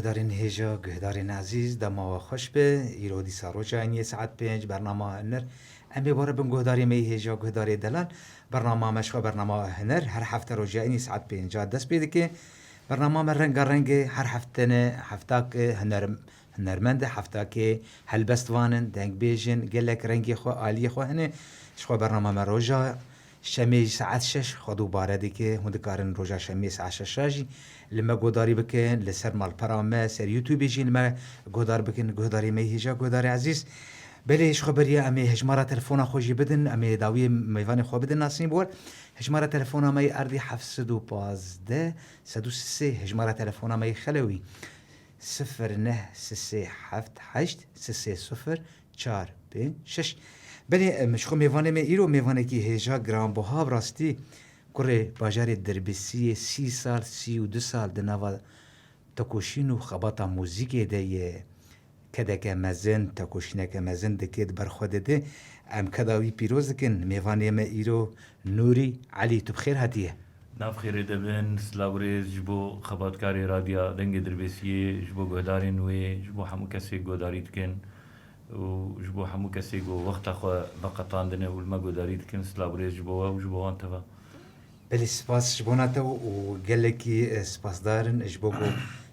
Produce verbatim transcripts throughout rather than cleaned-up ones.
Guhdarên hêja, guhdarên ezîz, dema we xweş be. Îro dîsa roja eniyê saet pênc, bernama Huner. Em ê bare bin guhdarê me yê hêja, guhdarê delal. Bernama me ji xwe bernama Huner her hefte roja eniyê saet pênca dest pê dike. Bernama me renga rengê her hefte ne, heftak, e, huner, hunermend e, heftakê helbestvan in, dengbêj in, gelek rengê xwe, aliyê xwe hene. Ji xwe bernama me roja Şemê jî saet şeş xwe dubare dike. Hûn dikarin roja Şemê saet şeşa jî li me guhdarî bikin. Li ser malpera me, ser YouTubeê jî li me guhdar bikin. Guhdarê me yê hêja, guhdarê ezîz. Belê ji xwe beriya em ê hejmara telefona xwe jî bidin. Em ê dawiyê mêvanê xwe bidin nasîn bi we. Hejmara telefona me yê erdî heft sed û pazdeh, sed û sisê. Hejmara telefona me yê xelewî sifir neh sisê heft heşt sisê sifir çar pênc şeş. Belê, em, ji xwe mêvanê me îro mêvanekî hêja giranbuha bi rastî kurê bajarê Dirbêsiyê, sî sal, sî û du sal di nava tekoşîn û xebata muzîkê de ye. Kedeke mezin, tekoşîneke mezin dike, di ber xwe de de. Em keda wî pîroz dikin. Mêvanê me îro Nûrî Elî, tu bi xêr hatiye. Nav xêrê de bin, silav û rêz ji bo xebatkarê Radya Dengê Dirbêsiyê, ji bo guhdarên wê, ji bo hemû kesê guhdarî dikin û ji bo hemû kesê ku wexta xwe veqetandine û li me guhdarî dikin, silav û rêz ji bo we û ji bo wan teva. Belê, spas ji bona te û gelekî, e, spasdar in ji bo ku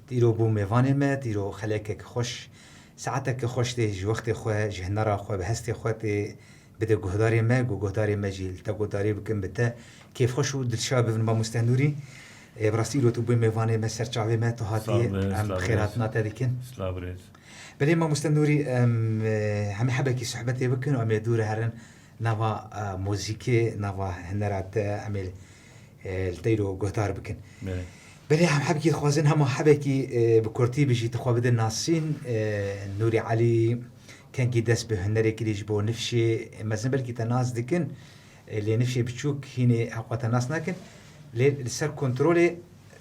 tu îro bû mêvanê me, tu îro xelekek xweş, saetek xweş tê ji wextê xwe, ji hunera xwe, bi hestê xwe tê bide guhdarê me, ku guhdarê me jî li te guhdarî bikin, bi te kêfxweş û dilşa bibin, mamoste Nûrî. E, bi rastî îro tu bûyî mêvanê me, ser çavê me tu hatî, Sağ ol, em bi xêr hatina te dikin. Silav rêz. Belê mamoste Nûrî, em, e, hemî hebekî sohbetê bikin û em ê dû re herin nava, e, muzîkê, nava hunera te, em ê, e, li te îro guhdar bikin. Belê. Belê em hebekî dixwazin hema hebekî, e, bi kurtî bijî tu xwe bide nasîn, e, Nûrî Elî kengî dest bi hunerê kirî ji bo nifşê, e, mezin belkî te nas dikin, e, lê nifşê biçûk hînê hewqa te nas nakin. Lê li ser kontrolê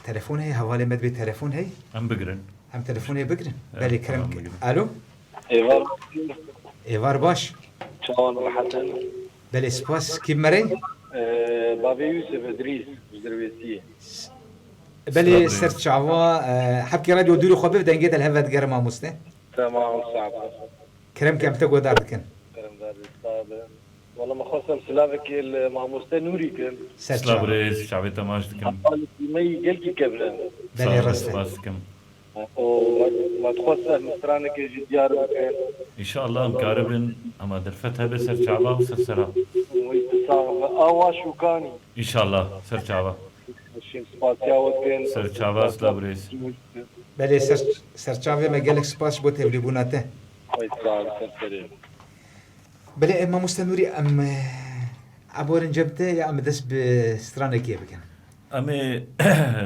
telefon heye, hevalê me dibê telefon heye. Em bigirin. Em telefonê bigirin. Evet, Belê, kerem tamam, ke-, bigirin. Alo? Êvar. Êvar baş. Çawan rehet in. Belê, spas. Kî bi me re? Ee, Bavê Yusuf Idrîs, ji Dirwêsiyê. Belê, Silav ser çava, e, hebkê radyo dûrî xwe bibe, dengê te li hev vedigere mamoste. Tamam, sağ ol. Kerem ke em te guhdar dikin. Kerem derdê, sağ ol. Wala me xwestem silavekê li mamoste Nûrî kim. Ser Silav çava. Rêz, çavê te maç dikim. Hevalekî me yî gelkî kevre. Belê, Sağ ol, rast e. Spas dikim. Û me, me dixwest em stranekê jî diyar bikin. Înşallah em karibin, ama derfet hebe ser çava û ser sera. Wî tu sax be. Awa şûkanî. Înşallah, ser çava. Şîn spasiya we dikin. Ser çava, silav rêz. Belê, ser, ser çavê me gelek spas ji bo tevlîbûna te. Ay sağ ol, ser serê. Belê, e, mamoste Nûrî, em, e, eborin cem te ya em dest bi stranekê bikin. Em ê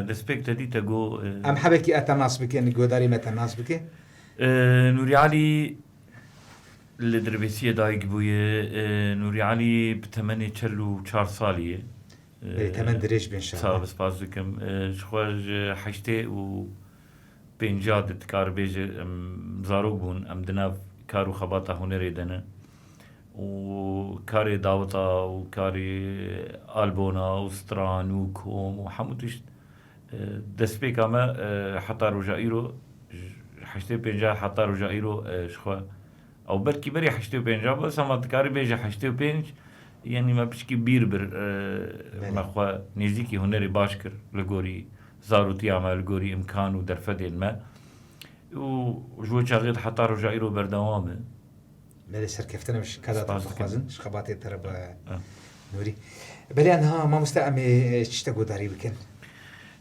destpêk te dî te got, e, Em hebekî e te nas bikin, guhdarî me te nas bike. E, Nûrî Elî li Dirbêsiyê dayik bûye. E, Nûrî Elî bi temenê çel û çar salî ye. Belê, temen dirêj bin inşallah. Sağ ol, spas dikim. E, ji xwe ji heştê û pênca de dikar bêje, em zarok bûn, em di nav kar û xebata hunerê de ne. Û karê daweta û karê albona û stran û kom û hemû tişt, e, destpêka me, e, heta roja îro, ji heştê pênca heta roja îro, e, ji xwe Ew belkî berî heştê û pênc bes, ama dikarî bêje heştê û pênc, yanî me piçkî bîr bir, e, Belê. me xwe nêzîkî hunerê baş kir li gorî zarotiya me, li gorî imkan û derfedên me. Û ji wê çaxê de heta roja îro berdewam e. Belê, serkeftin im, ji keda te Spas dikim. dixwazin, ji xebatê te re be Ha. Nûrî. Belê, niha mamoste em ê çi te guhdarî bikin?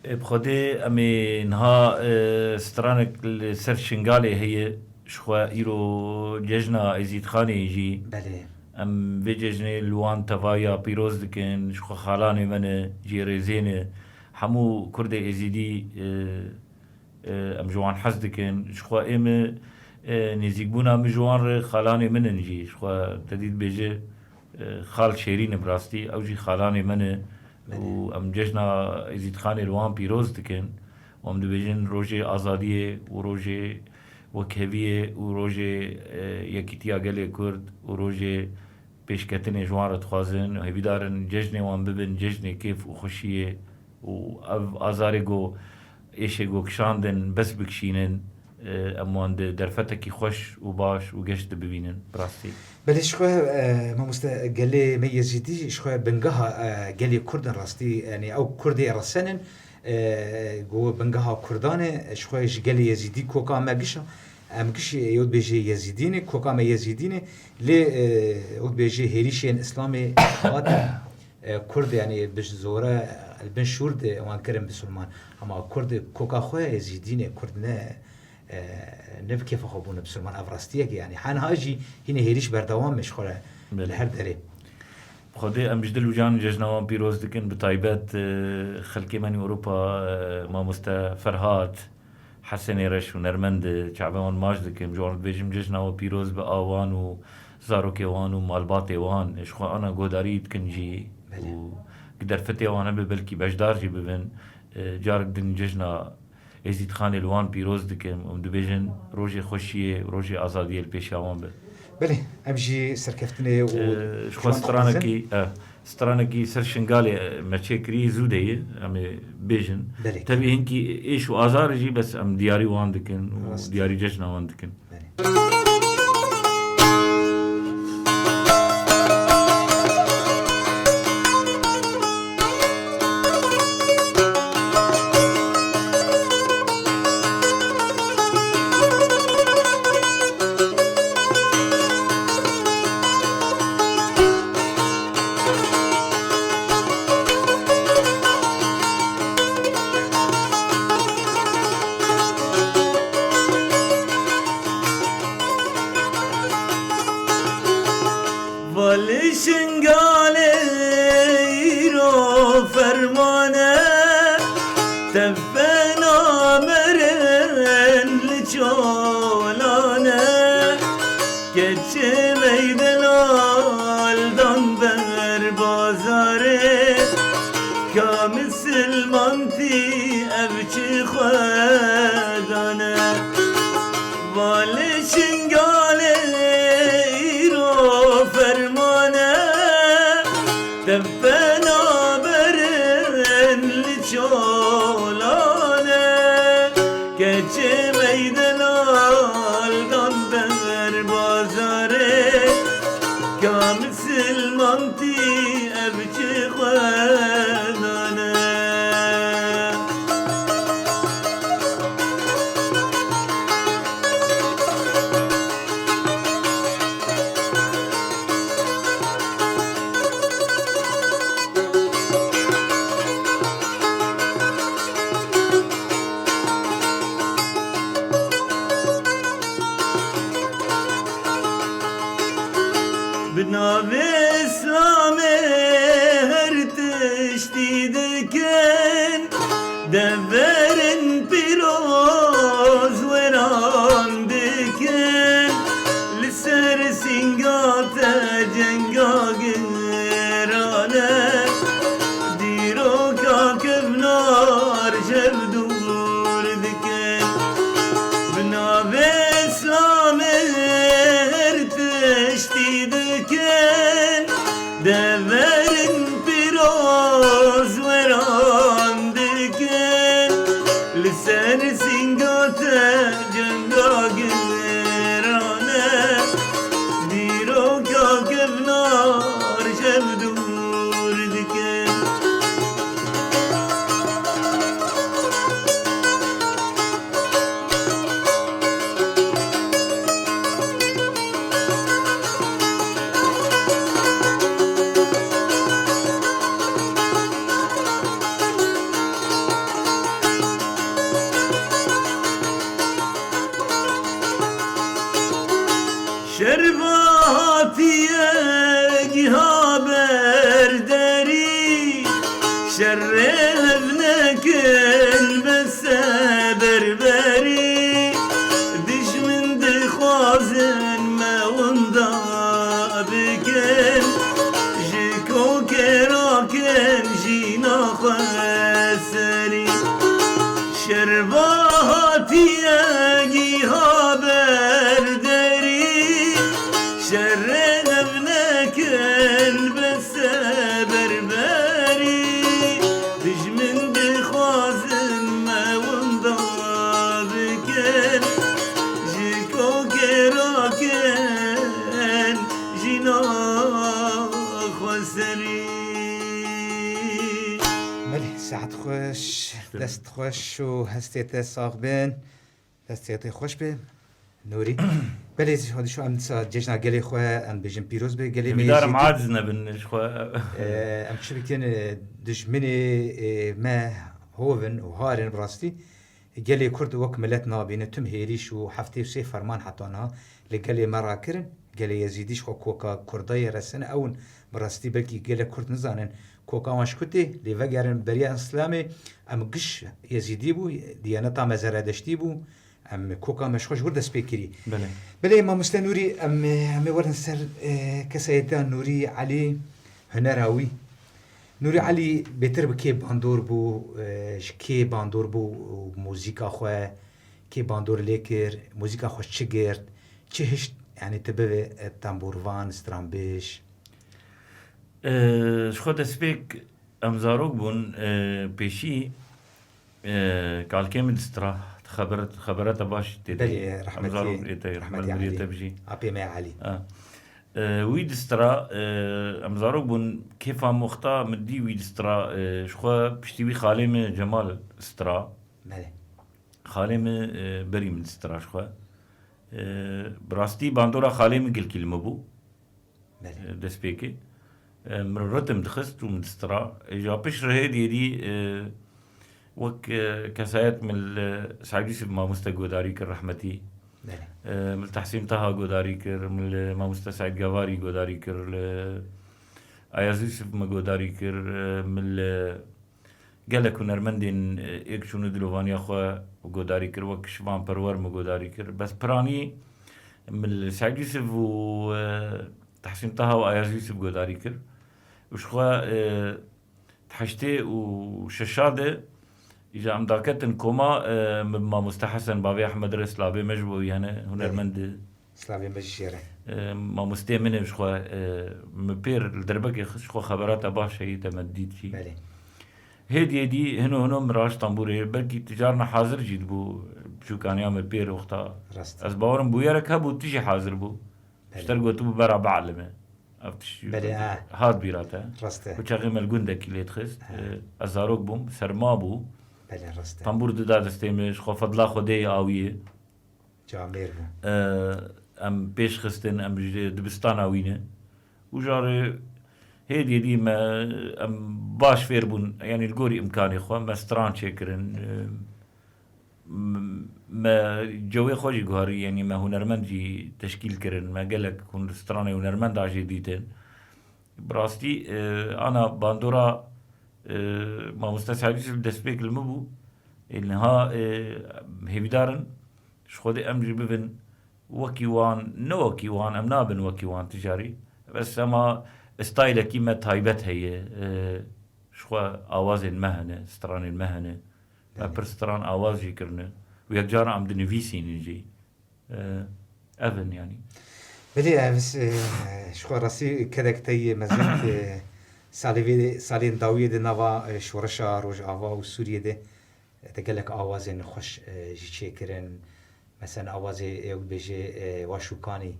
E, bi Xwedê em ê niha, e, stranek li ser Şingalê heye. Ji xwe îro cejna Êzîdxanê jî. Belê. Em vê cejnê li wan tevahiya pîroz dikin. Ji xwe xalanê me ne, cî rêzê ne. Hemû Kurdê Êzîdî, e, e, em ji wan hez dikin. Ji xwe ê min, e, nêzîkbûna min ji wan re xalanê min in jî. Ji xwe te dî dibêje, e, xal Şêrîn e bi rastî. Ew jî xalanê min e. Belê. Û em cejna Êzîdxanê li wan pîroz dikin. Û em dibêjin rojê azadiyê û rojê wekheviyê û rojê, e, yekîtiya gelê Kurd û rojê pêşketinê ji wan re dixwazin. Hêvîdar in cejnê wan bibin cejnê kêf û xweşiyê û ev azarê ku êşê ku kişandin bes bikişînin. e, em wan di derfetekî xweş û baş û geş de bibînin, bi rastî. Belê, ji xwe, e, mamoste, gelê me Yezîdî, ji xwe bingeha, e, gelê Kurd in rastî, yanî ew Kurdê resen in, e, ku bingeha Kurdan e, ji xwe ji gelê Yezîdî koka me giş e, em giş ê wek bêjê Yezîdî ne, koka me Yezîdî ne, lê, e, wek bêjê hêrîşên Îslamê hatin, e, Kurd, yanî bi zore, li bin şûr de wan kirin bisilman. Hema Kurd koka xwe Yezîdî ne, Kurd ne, e, ne bi kêfa xwe bûne bisilman. Ev rastiyek e, yanî heniha jî hîne hêrîş berdewam e ji xwe re li Belê. her derê. Xwedê em ji dil û can cejna wan pîroz dikin, bi taybet, e, xelkê me nî Ewropa, e, mamoste Ferhat, Hesenê reş û nermend, çavê wan maç dikim, ji wan dibêjim cejna we pîroz be a wan û zarokê wan û malbatê wan, ji xwe ana guhdarî dikin jî Belê. û ki derfetê wan hebe belkî beşdar jî bibin. E, carek din cejna Êzîdxanê li wan pîroz dikim û dibêjin rojê xweşiyê û rojê azadiyê li pêşiya wan be. Belê, em jî serkeftinê û Ee, ji xwe ciwan stranekî, dixwazin. e, stranekî ser Şingalê, e, me çêkirî zû de ye, em ê bêjin. Belê. Tevî hinkî êş û azar jî bes em diyarî wan dikin û Rast. diyarî cejna wan dikin. Belê. Valê Şingalê îro fermane, tefe namerin li çolane. Keçê meydelal dan ber bazarê, ka misilmantî ev çi xwedane. Valê Şingalê îro fermane, tepe naberin li çolane. Keçê meydelal dan ber bazarê, ka misilmantî ev çi xwedane. Bi navê Îslamê her tiştî dikin, deverin pîroz weran dikin. Li ser sînga te cenga giran e, dîroka kevnar ji hev dûr dikin. Bi navê Îslamê her tiştî dikin, deverin pîroz weran dikin. Li ser sînga te cenga giran e, dîroka kevnar ji hev dûr dikin. Şerva hatiye giha ber derî, şerê hev nekin bese berberî. Dijmin dixwazin me winda bikin, ji kokê rakin jîna xwe serî. Şerva hatiye giha ber derî, şerê hev nekin bese berberî. Dijmin dixwazin me winda bikin, Belê, saet xweş, dest xweş û hestê te sax bin. Destê te xweş be. Nûrî. Belê, hadi şu em dîsa cejna gelê xwe, em bêjin pîroz be, gelê me Hêvîdarim Yezîdî. Aciz nebin ji xwe. Ee, em çi bikin, e, dijminê, e, me hovin û harin bi rastî. Gelê Kurd wek milet nabîne, tim hêrîş û heftê û sê ferman heta niha li gelê me rakirin. Gelê Yezîdî ji xwe koka Kurda yê resine ew in. Bi rastî belkî gelek Kurd nizanin koka wan ji ku tê, lê vegerin beriya Îslamê em giş Yezîdî bû, diyaneta me Zeredeştî bû. Em koka me ji xwe ji wir dest pê kirî. Belê. Belê, mamoste Nûrî, em, em ê werin ser, e, kesayeta Nûrî Elî, hunera wî. Nûrî Elî bêtir bi kê bandor bû, e, ji kê bandor bû û muzîka xwe kê bandor lê kir, muzîka xwe çi girt, çi hişt, yanî tu bivê, e, tembûrvan, stranbêj? E, ji xwe destpêk em zarok bûn, e, pêşî, e, kalkê min distira, xeber-, xebereta baş tê de. Belê, Em rehmetî, zarok ê te, rehmetî rehmet Elî. Te bijî. Apê me Elî. Ha. E, wî distira, e, em zarok bûn, kêfa moxta min dî wî distira, e, ji xwe piştî wî xalê min Cemal distira. Belê. Xalê min, e, berî min distira ji xwe. E, bi rastî bandora xalê min gilkî li min bû. Belê. E, destpêkê. E, min ritim dixist û min distira. E, ja pişt re hêdî hêdî, e, wek, e, kesayet min li Seîd Yûsif mamoste godarî kir rehmetî. Belê. E, min li Tehsîn Taha godarî kir, min li mamoste Seîd Gavarî godarî kir, li Ayaz Yûsif min godarî kir, e, min li Gelek hunermendên, e, êk çûne dilovaniya xwe godarî kir, wek Şivan Perwer min godarî kir. Bes piranî min li Seîd Yûsif û, e, Tehsîn Taha û Ayaz Yûsif godarî kir. Û ji xwe, e, di heştê û şeşa de îja em daketin koma, e, min bi mamoste Hesen bavê Ehmed re, silavê me ji bo wî hene, hunermend e. Slavê me ji jê re. E, mamosteyê min e ji xwe, e, min pêr li derbekê xist ji xwe xeberata baş heyî te me dît jî. Belê. Hêdî hêdî hino hino min raşt tembûrê, belkî tu carna hazir jî dibû, çûkaniya min pêr wexta. Rast. Ez bawerim bûyerek hebû, tu jî hazir bû. Belê. Ji te re gotibû bera bielime. Ev tişt Belê, ha. Hat bîra te. Rast e. Ku çaxê me li gundekî lê dixist. Ha. E, ez zarok bûm, serma bû. Belê, rast e. Tembûr dida destê min, ji xwe fedla Xwedê yê awiyê. Camêr bû. E, em pêş xistin, em ji dibistana wî ne. Û jarê hêdî hêdî me, em baş fêr bûn, yanî li gorî îmkanê xwe me stran çêkirin. E, m-, me cewê xwe jî guharî, yanî me hunermend jî teşkîl kirin. Me gelek hun-, stranê hunermenda jê dîtin. Bi rastî, e, ana bandora, e, mamoste Seîd Yûsif destpêk li min bû. Ê niha, e, hêvîdar in, ji Xwedê em jî bibin wekî wan, ne wekî wan, em nabin wekî wan ticarî. Bes ema staylekî me taybet heye, e, ji xwe awazên me hene, stranên me hene. Me Belê. Pir stran awaz jî kirine. Û yekcara em dinivîsînin jî. E, ev in yanî. Belê, ev, e, ji xwe rastî kedek te yê mezin, e, salê vê, salên dawiyê de nava, e, şoreşa Rojava û Sûriyê de, e, te gelek awazên xweş, e, jî çêkirin. Mesela awazê, e, ew dibêje, e, Waşûkanî.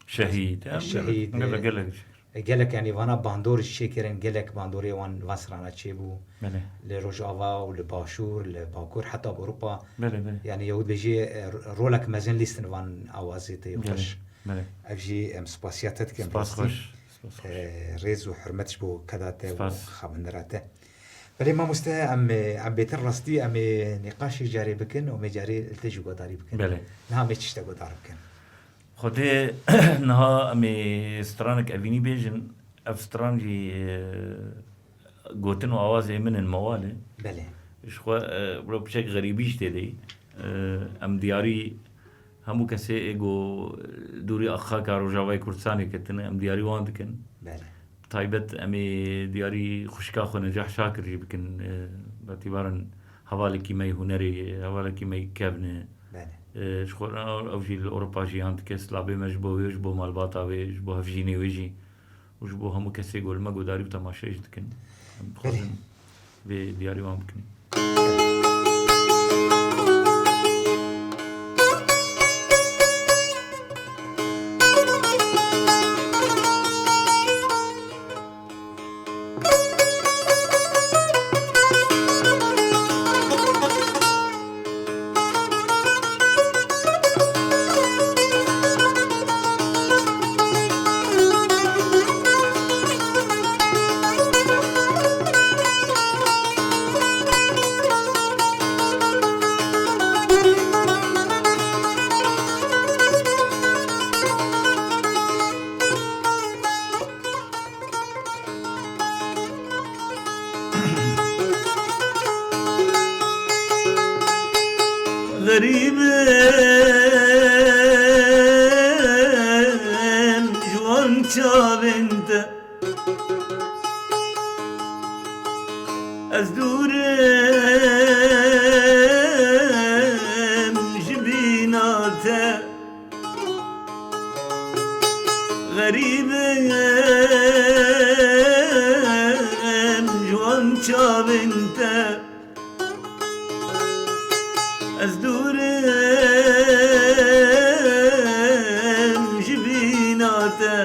Şehîd, e, em şehîd, gelek, e, gelek jî. E, gelek, yanî vana bandor jî çêkirin, gelek bandorê wan van strana çêbû. Belê. Li Rojava û li Başûr, li Bakur, heta bi Ewropa. Belê, belê. Yanî yew dibêjê, e, rolek mezin lîstin van awazê te yê Belê, xweş. Belê. Ev jî em spasiya te dikin, Spas rastî. Xweş. Spas xweş. E, rêz û hurmet ji bo keda te û Spas. Xabindera te. Belê mamoste, em, e, em bêtir rastî em ê nîqaşê carê bikin û em ê carê li te jî guhdarî bikin. Belê. Niha em ê çi ji te guhdar bikin? Xwedê niha em ê stranek evînî bêjin. Ev stran jî, e, gotin û awazê min in mewalê. Belê. Ji xwe, e, wilo piçek xerîbî jî tê de. E, em diyarî hemû kesê ê ku dûrî xaka Rojavayê Kurdistanê ketine, em diyarî wan dikin. Belê. Taybet em ê diyarî xwişka xwe Necah Şakir jî bikin. E, betîbarin hevalekî me yê hunerê ye, hevalekî me yê kevn e. Belê. E, ji xwe re ew jî li Ewropa jiyan dike. Silavê me ji bo wê, ji bo malbata wê, ji bo hevjînê wê jî û ji bo hemû kesê ku li me guhdarî û temaşe jî dikin. Em Belê. Dixwazin vê diyarî wan bikin. Xerîbim ji wan çavên te. Ez dûr im ji bîna te. Xerîb im ji wan çavên te. Ez dûr im ji bîna te.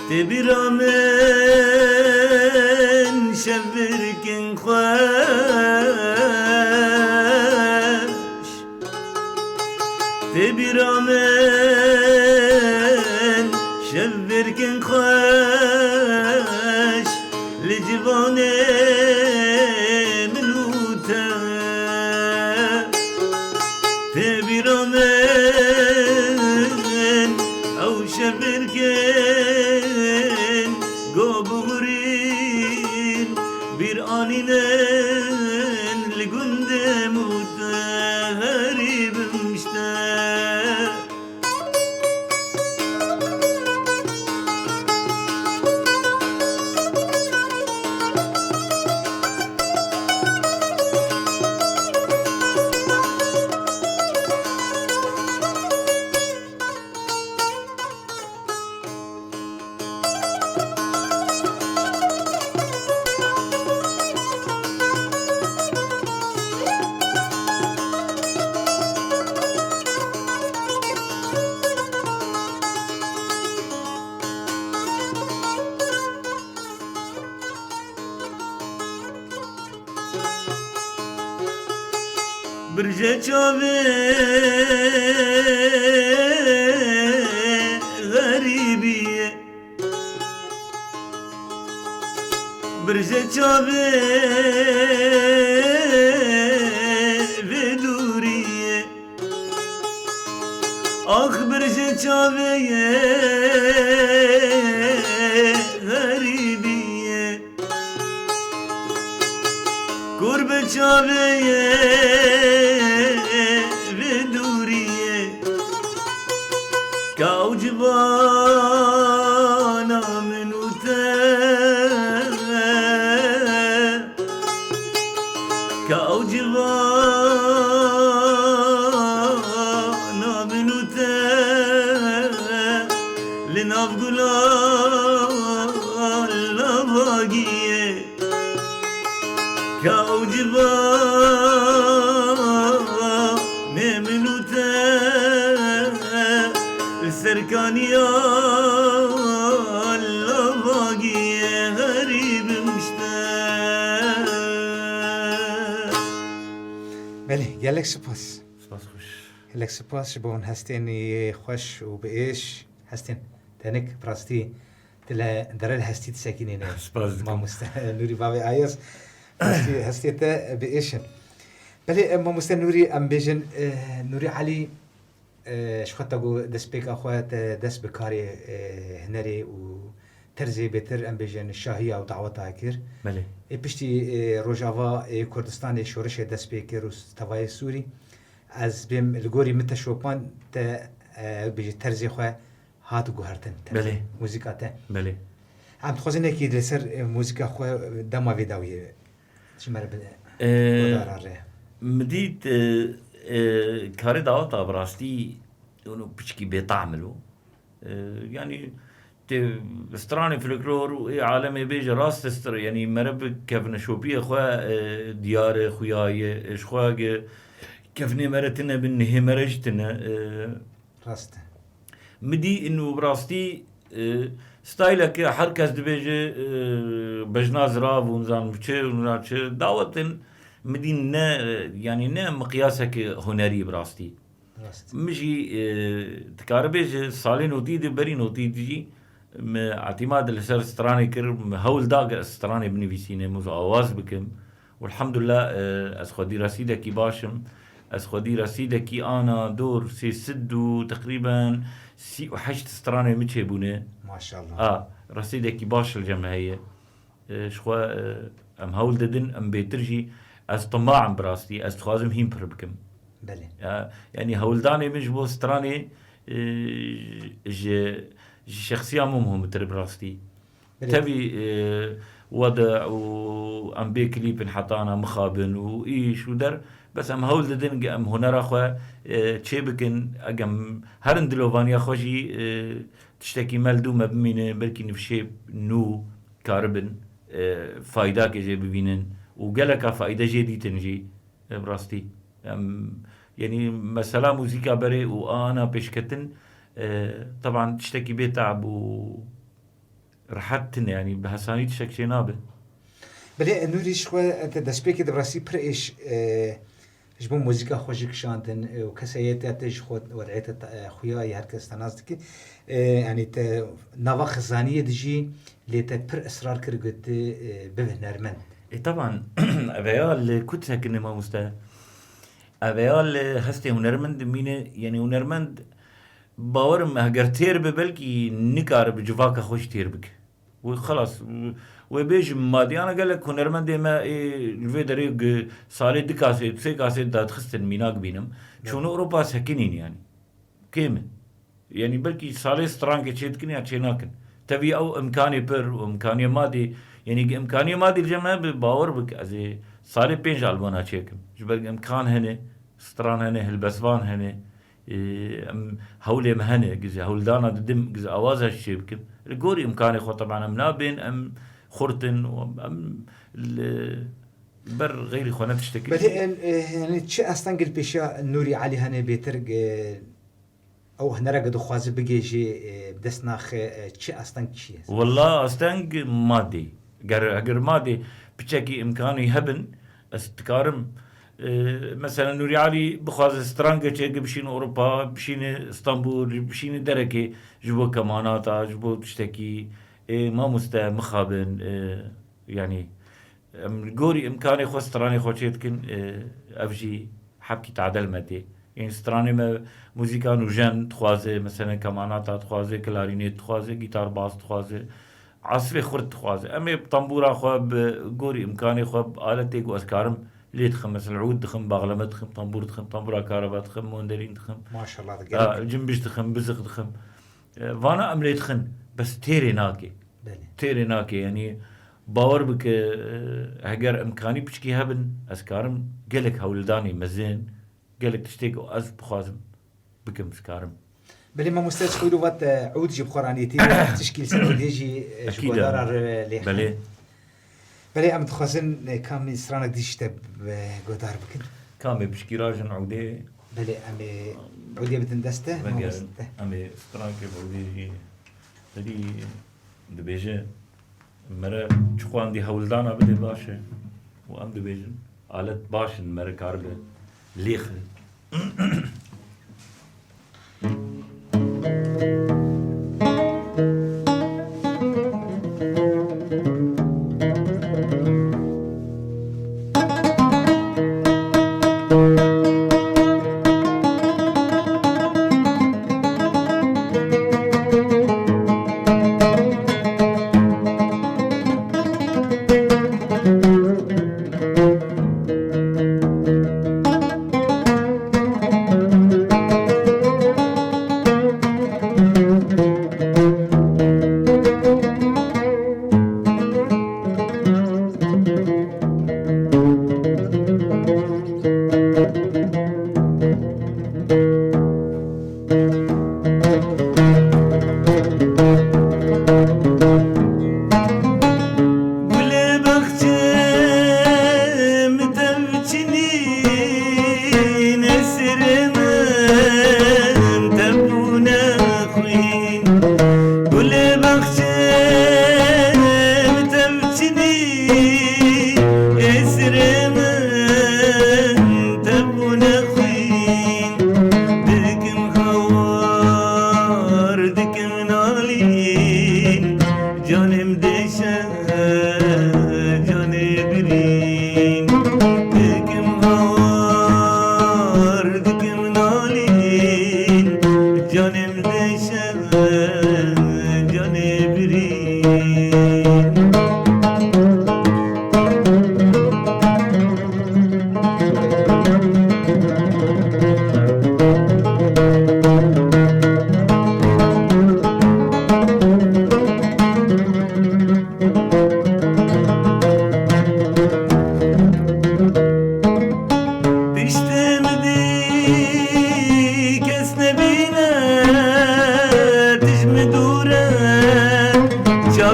Tê bîra min şev birkên xweş. Tê bîra min şev birkên xweş li ciwanê min û te. Tê bîra min ew şev birkên go bihurîn, bîr anînin li gundê min û te. Xerîb im ji te. Birje çavê xerîbiyê. Birje çavê vê dûriyê. Ax birje çavê ye xerîbiyê. Kur bi çavê ye vê dûriyê. Ka ew civana min û te. Ka ew civana min û te li nav gulan lavagiyê. Ka ew civanê min û te li ser kaniya lavagiyê xerîb im ji te. Belê, gelek spas. Spas xweş. Gelek spas ji bo hûn hestên xweş û bi êş, hestên tenik, bi rastî Ti li derê li hestî disekînîne. Spas dikim. Mamoste Nûrî Bavê Ayaz. Hestî, hestê te bi êş in. Belê, e, mamoste Nûrî, em bêjin, e, Nûrî Elî, e, ji xwe te got destpêka xwe te dest bi karê, e, hunerê û terzê bêtir, em bêjin şahiya û daweta kir. Belê. Ê piştî, e, Rojava, e, Kurdistanê şorişê dest pê kir û s-, tevayê Sûrî. Ez bêm li gorî min te şopan te, e, bêjî terzê xwe hat guhertin, terzê Belê. muzîka te. Belê. Em dixwazin yekî li ser, e, muzîka xwe, e, dema vê dawiyê ji me re bide. E, Godara re. Min dît, e, e, karê daweta bi rastî û piçkî bêtahm lo. E, yanî tê stranê folklor û ê alemê bêje rast stir, yanî mere bi kevneşopiyê xwe, e, diyar e, xuya ye, e, ji xwe ge kevnê mere tine bin, nihê mere jî tine, e, Rast e. Min dî û bi rastî, e, styleke her kes dibêje, e, bejna zirav û nizam çi û nizam çi. Dawetin min dî ne, e, yanî ne miqyaseke hunerî bi rastî. Rast. Min jî, e, dikare bêje salên notî de berî notî de jî min îtîmad li ser stranê kir, min hewl da ke ez stranê binivîsînim û awaz bikim. Û elhamdulillah, e, ez xwedî resîdekî baş im. Ez xwedî resîdekî ana dor sê sed û teqrîben sî û heşt stranê min çêbûne. Maşallah. A, resîdekî baş li cem heye. E, ji xwe, e, em hewl didin, em bêtir jî Ez temaim bi rastî, ez dixwazim hîn pir bikim. Belê. Ya, yanî hewldanê min ji bo stranê, e, ji, ji şexsiya min muhimtir bi rastî. Belê. Tevî, e, wede û em bê klîpin hetana mixabin û îş û der, bes em hewl didin ge em hunera xwe, e, çê bikin, egem herin dilovaniya xwe jî, e, tiştekî me li dû me bimîne, belkî nifşê nû karibin, e, faydakê jê bibînin û geleka fayde jê dîtin jî, e, bi rastî. Em, yanî mesela muzîka berê û ana pêşketin, e, teban tiştekî bê teab û rehet tune, yanî bi hesanî tiştek çê nabe. Belê, Nûrî ji xwe te destpêkê de bi rastî pir êş, e, ji bo muzîka xwe jî kişandin, e, û kesayetiya te ji xwe, wed'ê te, e, xuya ye, her kes te nas dike. E, yanî te nava xizaniyê dijî, lê te pir israr kir, got, e, bibe hunermend. E, teban, eveya li ku disekine mamoste? Eveya li hestê hunermend dimîne, yanî hunermend, bawerim, heger têr be, belkî nikare bi civaka xwe jî têr bike. Wê xelas, wê bêjim, madiyana gelek hunermendê me ê li vê derê gi-, salê du kasê, sê kasê dadixistin, mînak bînim. Çûne Ewropa sekinîn yanî. Kêm in. Yanî belkî salê strankê çê dikin ya çê nakin. Tevî ew imkanê pir û imkanê madê, yanî gi imkanê madê li cem me bi bawer bik, ez ê salê pênc albana çêkim. Ji ber imkan hene, stran hene, hilbesvan hene. Ê, em hewlê me hene, gize hewldana didim, gize awaza jî çê bikim. Li gorî imkanê xwe teban em nabên, em xurt in û em li ber xeyrî xwe ne tiştekî. Belê, em, e, yanî çi astengê li pêşiya Nûrî Elî hene bêtir, e, ew hunereke dixwaze bigihêje, e, bi dest naxe, e, çi asteng çi ye? Wela asteng madê. Ger, eger madê piçekî imkanî hebin, ez dikarim, e, mesela Nûrî Elî bixwaze strange çêke bişîne Ewropa, bişîne Stenbul, bişîne derekê ji bo kemanata, ji bo tiştekî, e, mamoste mixabin, e, yanî, em li gorî imkanê xwe stranê xwe çê dikin, e, ev jî hebkî tadel me tê. Ên stranê me muzîka nûjen dixwaze, mesela kemanata dixwaze, klarînêt dixwaze, gîtar bas dixwaze, asfê xurt dixwaze. Em ê bi tembûra xwe, bi gorî imkanê xwe, bi aletê ku ez karim lê dixim, mesela ûd dixim, baxleme dixim, tembûr dixim, tembûra kareba dixim, monderîn dixim. Maşallah, A, gelek. Cimbiş dixim, biziq dixim. E, vana em lê dixin, bes têrê nake. Belê. Têrê nake, yanî bawer bike, e, heger imkanî piçkî hebin, ez karim gelek hewldanê mezin, gelek tiştê ku ez bixwazim bikim, ez karim. Belê, mamoste, ji xwe vat, e, ûd jî bi xwe ranîtî, tişkî li ser ûdê jî, e, ji Ekîd e. Godara re lê Belê. Belê, em dixwazin, e, kamî stranek dî ji te, e, godar bikin. Kamê pişkî rajin ûdê. Belê, em ê ûdê bidin dest te, Vegerin. Mamoste. Em ê strankê bi ûdê jî. Belê dibêje, mere çi xwendî hewldana bidê baş e. Û em dibêjin, alet baş in, mere karibe lêxe.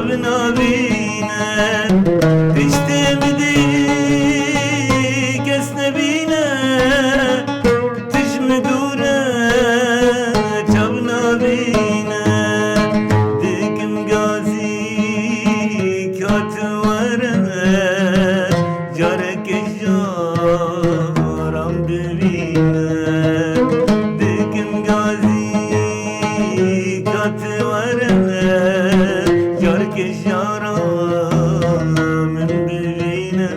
Navîne, piştê min dî kes nebîne, tu ji min dûr e, çav navîne. Dikim gazî ka tu were, careke jaran bibîne. Dikim gazî ka tu were, careke jaran min bibîne.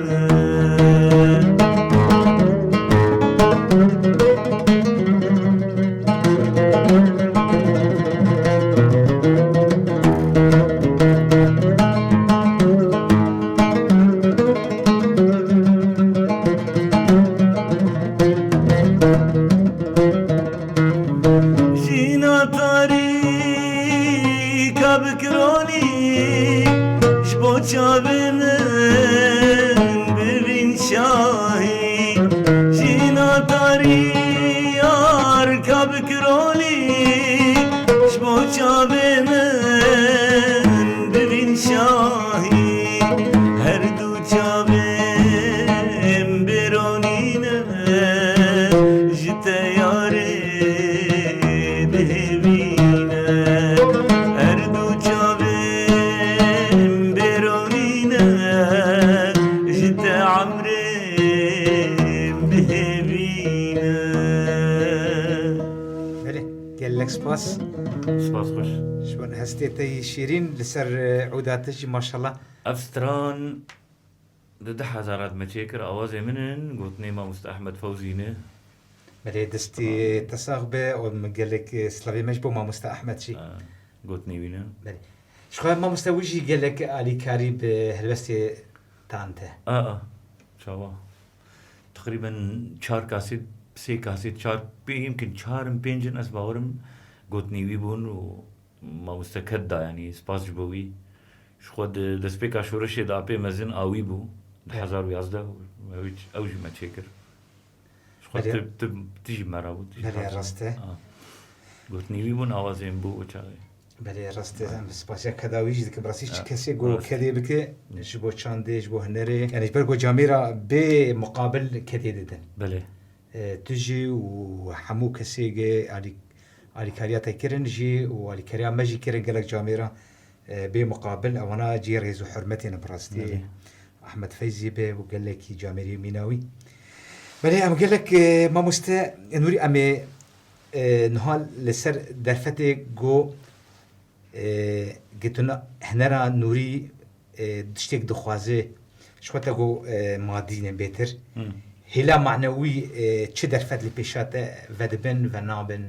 Jîna tarîka bi kironî, ji bo çavê min bibîn şahî. Jîna tarîka bi kironî, ji bo çavê min bibîn şahî. Her du çavêm bêronî ne, ji te yarê bihêvî ne. Her du çavêm bêronî ne, ji te emrêm bihêvî ne. Belê, gelek spas. Spas xweş. Ji bo hestê te yî şîrîn li ser, e, ûda te jî maşallah. Ev stran Di du hezar de me çêkir, awazê min in, gotinê Mamoste Ehmed Fewzî ne. Belê, destî te sax be, û min gelek, e, slavê me ji bo Mamoste Ehmed jî. E, gotinê wî ne. Belê. Ji xwe Mamoste wî jî gelek alîkarî bi helwestê tan te. A, a, çawa. Teqrîben çar kasêt, sê kasêt, çar, pê yimkin çar in, pênc in, ez bawerim gotinê wî bûn û Mamoste ked da, yanî spas ji bo wî. Ji xwe di destpêka şoreşê de apê mezin a wî bû. Di Evet. hezar û yazdeh ew, ew jî me çêkir. Ji xwe Belê. tu, tu, tu jî me re bû, tu jî Belê, parça. rast e. Ha. Gotinî wî bûn, awazên bû o çaxê. Belê, rast e. Ha. Em spasiya keda wî jî dikim. Rastî çi Ha, kesê ku rast. kedê bike, Ne. ji bo çandê, ji bo hunerê. Yani ji ber ku camêra bê muqabil kedê didin. Belê. E, tu jî û hemû kesê ge alî-, alîkariya te kirin jî û alîkariya me jî kirin gelek camêra, e, bê muqabil, ewana cihê rêz û hurmetê ne bi rastî. Belê. Ahmet Feyzî be û gelekî camêrî mîna wî. Belê em gelek, e, mamoste Nûrî em ê, e, niha li ser derfetê go, e, gotuna hunera Nûrî, e, tiştek dixwaze, ji xwe te got, e, madî ne bêtir. Hmm. Hêla manewî, e, çi derfet li pêşa te vedibin, venabin?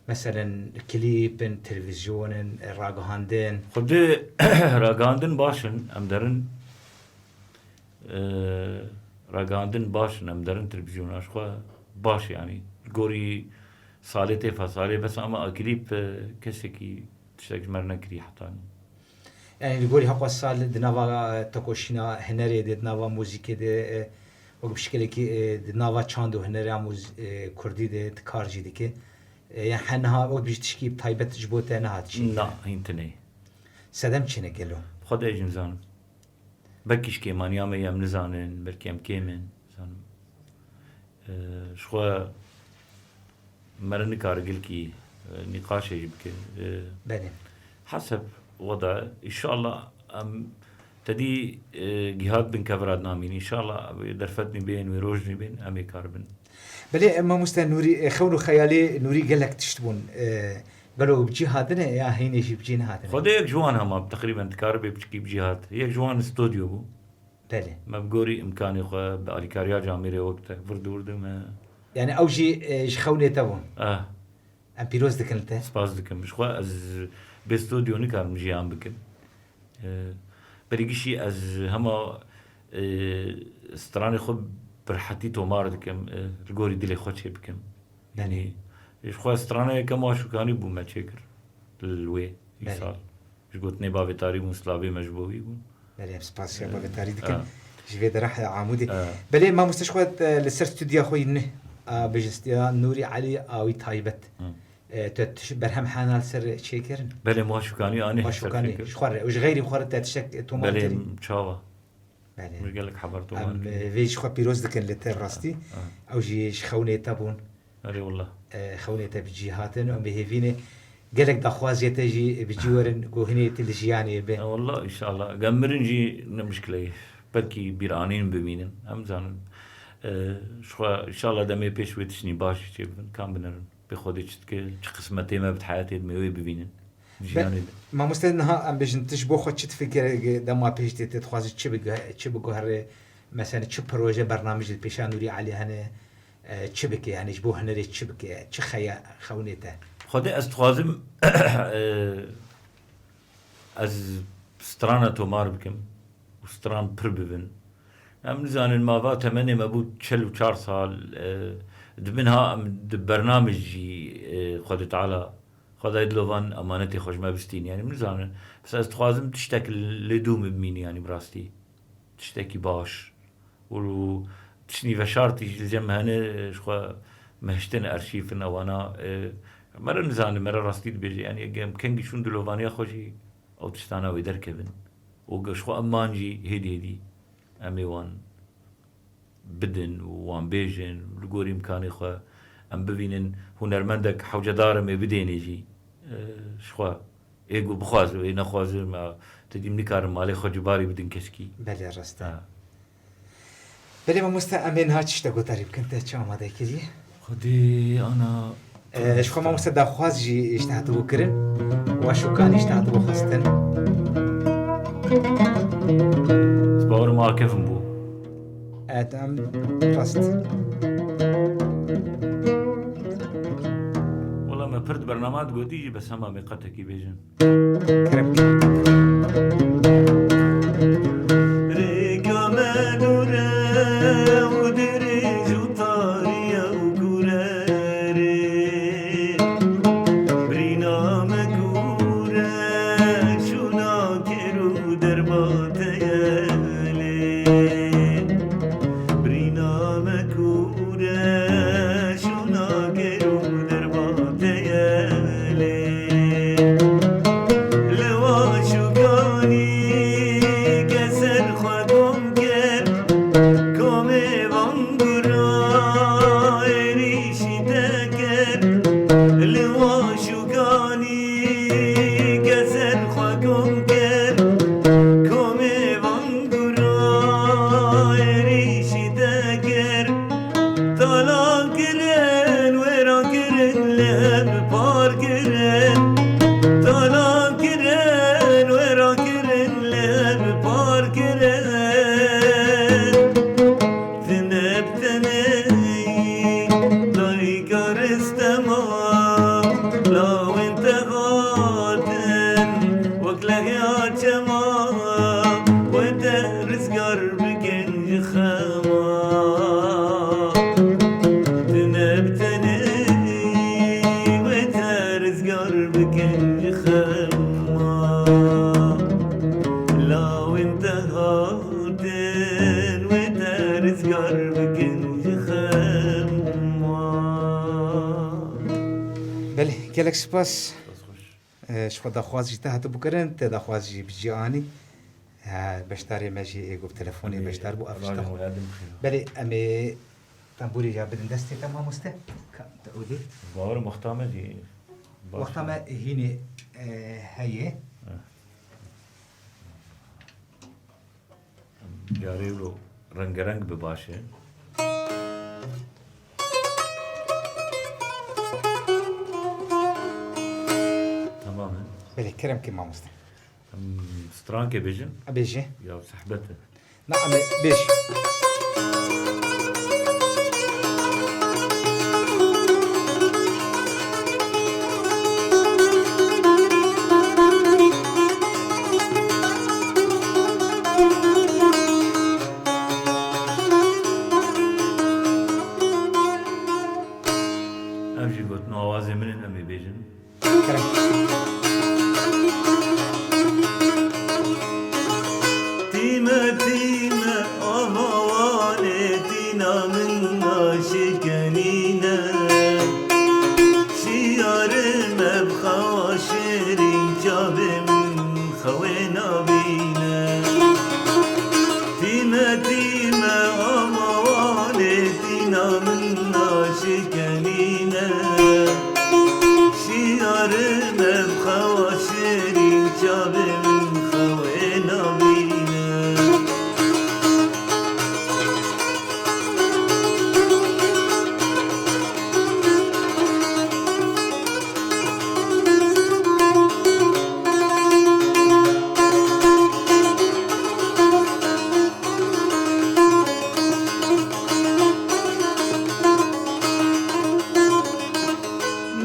Meselen, klîp in, televîzyon in, ragihandin. Xwedê ragihandin baş in, em derin, e, ragihandin baş in, em derin televîzyona, ji xwe baş, yanî, li gorî salê tê fesalê, bes ama a klîp, e, kesekî tiştek ji me re nekirî heta nû. Yani li gorî heqwa sal di nava, e, tekoşîna hunerê de, di nava muzîkê de, e, wek bi şekilekî, e, di nava çand û hunera muz-, e, kurdî de tu kar jî dike. E, yani he niha wek bi tişkî taybet ji bo te nehat çêkirin? Na, hîn tune. Sedem çi ne gelo? Xwedê jî nizanim. Belkî ji kêmaniya me ye, em nizanin, belkî em kêm in, nizanim. E, ji xwe mere nikare gelkî, e, nîqaşê jî bike. E, Belê. Heseb weda, înşallah em tedî, e, gihat bin kevra dinamîn. Înşallah derfet nî bên, wê roj nî bên, em ê karibin. Belê, e, mamoste Nûrî, e, xewn û xeyalê Nûrî gelek tişt bûn. E, gelo bi cî hatine ya hînê jî bi cî nehatine? Xwedê yek ji wan hema, teqrîben dikare bê piçikî bi cî hat. Yek ji wan stûdyo bû. Belê. Me bi gorî îmkanê xwe, bi alîkariya camêrê wek te, vir dûr de me. Yani ew jî, e, ji xewnê te bûn? Ah. Em pîroz dikin li te. Spas dikim. Ji xwe ez bê stûdyo nikarim jiyan bikim. E, berî gişî ez hema, e, stranê xwe bi rehetî tomar dikim, e, li gorî dilê xwe çê bikim. Belê. Yanî, ji xwe straneyeke maşûkanî bû me çêkir li wê Belê. îsal. Ji gotinê bavê tarî bûn, slavê me ji bo wî bûn. Belê, em spasiya Ee, bavê tarî dikin. ee. Ji vê derehê Amûdê. Ee. Belê, mamoste ji xwe, e, li ser stûdya xwe yî nû, a, bêjin stûdya Nûrî Elî a wî taybet. Hı. E, te tiş-, berhem hena li ser çêkirin? Belê, ma şûkanî anî Wa ser şûkanî, çêkir. Ji xwe re, û ji xeyrî xwe re te tiştek tomar kirî? Belê, çawa. Belê. Min gelek heber tomar Em, kirî. E, vê jî xwe pîroz dikin li te rastî. Ha, ha. Ew jî ji xewnê te bûn. Erê wela. E, xewnê te bi cî hatin. Em bi hêvî ne gelek daxwaziyê te jî bi cî werin ku hinê tu li jiyanê be. E, wela, înşallah. Gem mirin jî ne mişkileyê. Belkî bîranîn bimînin. Em zanin. E, ji xwe, înşallah demê pêş wê tiştî baş jî çêbibin. Kam binerin. Pê Xwedê çi dike, çi qismetê me bi heyatê me wê bibînin. Be-, Jiyanê de. Mamoste, niha em bêjin, tu ji bo xwe çi difikire, dema pêş tê, tu dixwazî çi biguhe-, çi biguherê? Mesela çi proje, bernamij li pêşa Nûrî Elî hene, e, çi bike? Yani ji bo hunerê çi bike? Çi xeya xewnê te? Xwedê ez dixwazim, e, ez strana tomar bikim û stran pir bibin. Em nizanin, ma va temenê me bû çil û çar sal, e, di min ha em di bernamij jî, e, Xwedê Teala, Xwedayê dilovan emanetê xwe ji me bistîn. Yani min nizanin, bes ez dixwazim tiştek li dû min bimînî, yani bi rastî. Tiştekî baş. Û tiştî veşartî jî li cem hene, ji xwe me hiştin arşîv in ewana, e, me re nizane, me re rastî dibêje. Yani em kengî şûn dilovaniya xwe jî ew tiştana wê derkevin. Û ji xwe eman jî hêdî hêdî em ê wan bidin û wan bêjin, li gorî imkanê xwe em bivînin hunermendek hewcedar em ê bidênê jî, e, ji xwe. Ê ku bixwazin, ê nexwazin, me, te dîm nikarin malê xwe cibarî bidin keşkî. Belê, rast e. Ha. Belê mamoste, em ê niha çi tiştek gutarî bikin, te çi amade kiriye? Xwedê ana. E, ji xwe mamoste daxwaz jî ji te hatibû kirin. Wa şûkanî ji te hatibû xwestin. Ez bawerim a kevin bû. Evet, em rast. Wela me pir di bernama digotî jî, bes hema me qetekî bêjin. Kerem. Rêka me dûr e û dirêj û tarî ye û kûr e rê. Birîna me kûr e, şûna kêr û derba te ye lê. Birîna me kûr e, şûna kêr û derba te ye lê. Li wa şûkanî ke ser xwe kom kir, komê van gura êrîşî te kir. Li wa şûkanî ke ser xwe kom kir, komê van gura êrîşî te kir. Talan kirin, wêran kirin, li hev par kirin. Talan kirin, wêran kirin, li hev par kirin. Tine bi tenê dayika Ristema, lawên te hatin wek lehya çema, wê te rizgar bikin ji xema. Tine bi tenê wê te rizgar bikin ji xema. Lawên te hatin wê te rizgar bikin ji xema. Belê, gelek spas. Spas xweş. E, ji xwe daxwaz jî te hatibû kirin, te daxwaz jî bi cî anî. E, beşdarê me jî ê ku bi telefonê Em ê beşdar bû, eva afişta jî xwe. Weladin bixîne. Belê, em ê tembûrê ya bidin destê te, mamoste. Ka te odê. Bawer wexta me jî baş Wexta e. Me hînê, e, heye. Eh. Carê wilo rengereng bi baş e. Tamam e. Belê, kerem ke mamoste. Em strankê bêjin. A bêje. Ya sehbet e. Na, em ê bêj. Ev jî gotin awazê min in, em ê bêjin. Kerem. Tîme, tîme, ava Wanê, tî Wê nabîne. Tîme tîme ama Wanê tîna min naşikenîne. Şiyarime bi xewa şirîn çavê min xewê nabîne.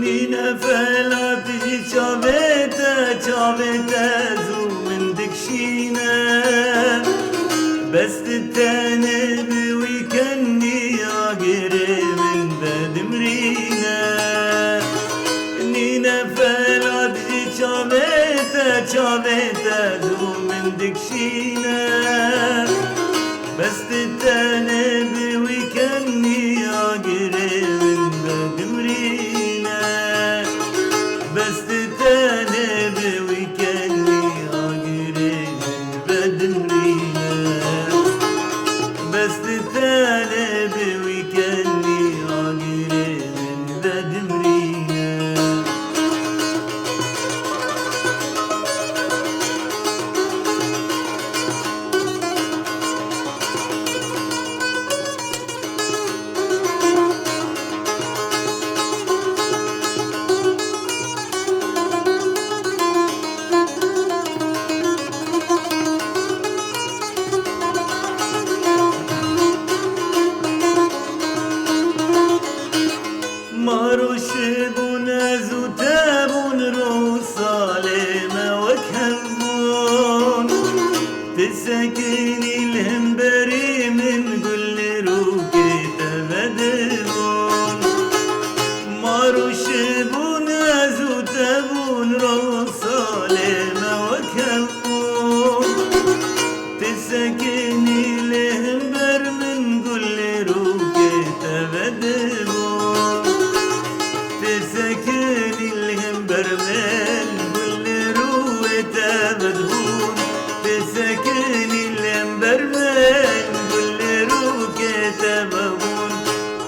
Nîne felat ji çavê te, çavê te zû min dikşîne. Bes tu tenê bi wî kenî agirê min vedimrîne. Nîne felat ji çavê te, çavê te zû min dikşîne. Bes tu tenê bi wî kenî agirê min vedimrîne. Bes tu tenê bi wî kenî agirê min vedimrîne. Bes tu tenê bi wî kenî agirê min vedimrîne. Ma roj bûn ez û te bûn, roj salê me wek hev bûn. Ti sekinî li hemberî min, gul li rûkê te vedibûn. Ma roj bûn ez û te bûn, roj salê me wek hev bûn. Ti sekinî li hember min, gul li rûkê te vedibûn. Ti sekinî li hember min, gul li rûyê te vedibûn. Ti sekinî li hember min, gul li rûkê te vebûn.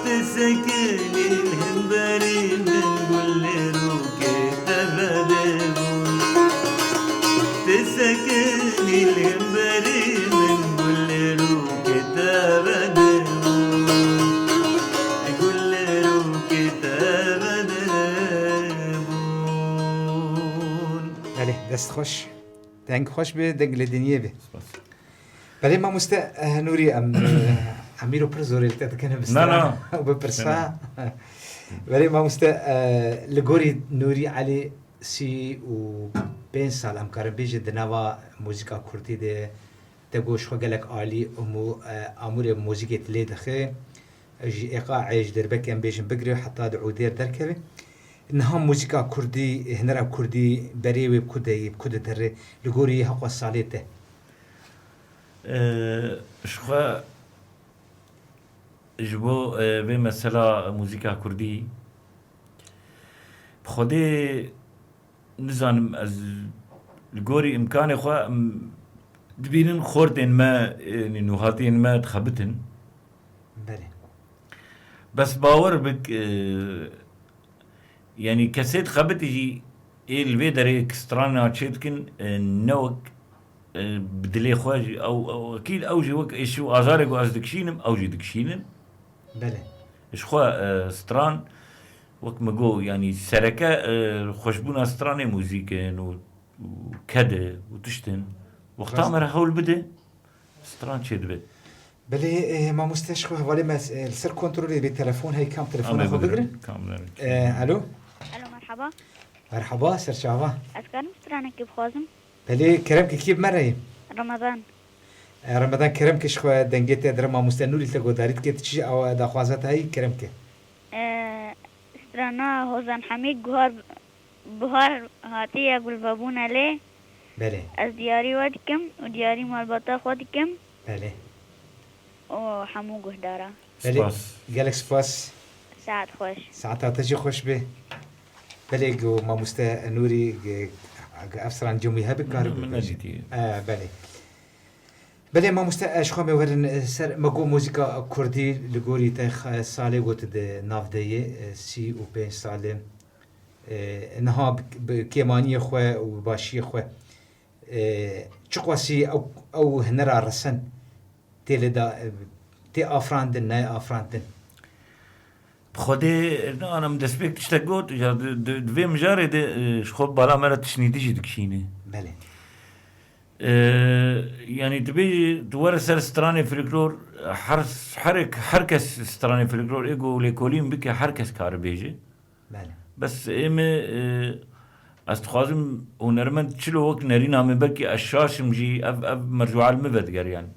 Ti sekinî li hemberî min, gul li rûkê te vedibûn. Ti sekinî li hemberî min, gul li rûkê te vedibûn. Gul li rûkê te vedibûn. Belê, dest xweş. Deng xweş be, deng li dinyê be. Spas. Belê mamoste, eh, Nûrî, em, eh, em îro pir zorê li te dikine bi Na, stran na. û bi pirsa. Na, na. Belê mamoste, eh, li gorî Nûrî Elî sî û pênc sal em karin bêjin di nava muzîka kurdî de te got ji xwe gelek alî û mu-, eh, amûrê muzîkê tu lê dixe. Ji êqa ê ji derbekê em bêjin bigire heta di ûdêr derkeve. Niha muzîka kurdî, hunera kurdî berê wê bi ku de yê, bi ku ditere, li gorî heqwa salê te? Ee, ji xwe ji bo, e, vê mesela muzîka kurdî, bi Xwedê nizanim ez li gorî imkanê xwe, em dibînin xortên me, e, nûhatiyên me dixebitin. Belê. Bes bawer bik, e, yanî kesê dixebitî jî ê li vê derê strana çêdikin, e, ne wek, e, bi dilê xwe jî ew, ew, ekîd ew jî wek êş û azarê ku ez dikişînim, ew jî dikişînin. Belê. Ji xwe, e, stran, wek min got, yanî sereke, e, xweşbûna stranê muzîk in û, û ked e û tişt in. Wexta Rast. me re hewl bide, stran çêdibe. Belê, e, mamoste, ji xwe hevalê me, e, li ser kontrolê bê telefon hey kam telefona Em ê xwe bigirin. bigirin. Kam bigirin. E, alo? Alo, merhaba. Merhaba, serçava. Ez karim stranekê bixwazim? Belê, kerem ke kî bi me re ye? Ramadan. E, Ramadan, kerem ke ji xwe dengê te dire mamoste Nûrî li te godarî dike, tu çi awa daxwaza te heyî, kerem ke. E, strana Hozan Hemîd Guhar Buhar hatiye gulvebûne lê Belê. ez diyarî we dikim û diyarî malbata xwe dikim Belê. û hemû guhdara. Belê. Spas. Gelek spas. Saet xweş. Saeta te jî xweş be. Belê ku mamoste Nûrî, e, Eger ev stran cem wî hebe, karibe Min bêje. nedîtiye. E, belê. Belê mamoste, e, ji xwe me werin, e, ser, me got muzîka kurdî li gorî te xe-, salê got di nav de ye, e, sî û pênc sal e. E, niha bi, bi kêmaniyê xwe û bi başiyê xwe, e, çiqasî ew, ew hunera resen tê lê da, e, tê afirandin, nayê afirandin? Bi Xwedê ne, ana min destpêk tiştek got, ya di, di, di vê mijarê de, e, ji xwe bala me re tiştnîdî jî dikişîne. Belê. E, yanî dibê tu were ser stranê folklor, her, her, her kes stranê folklor ê ku lêkolîn bike, her kes kare bêje. Belê. Bes ê me, e, ez dixwazim hunermend çilo wek nerîna me, belkî ez şaş im jî, ev, ev mercûa li min vedigeriyane.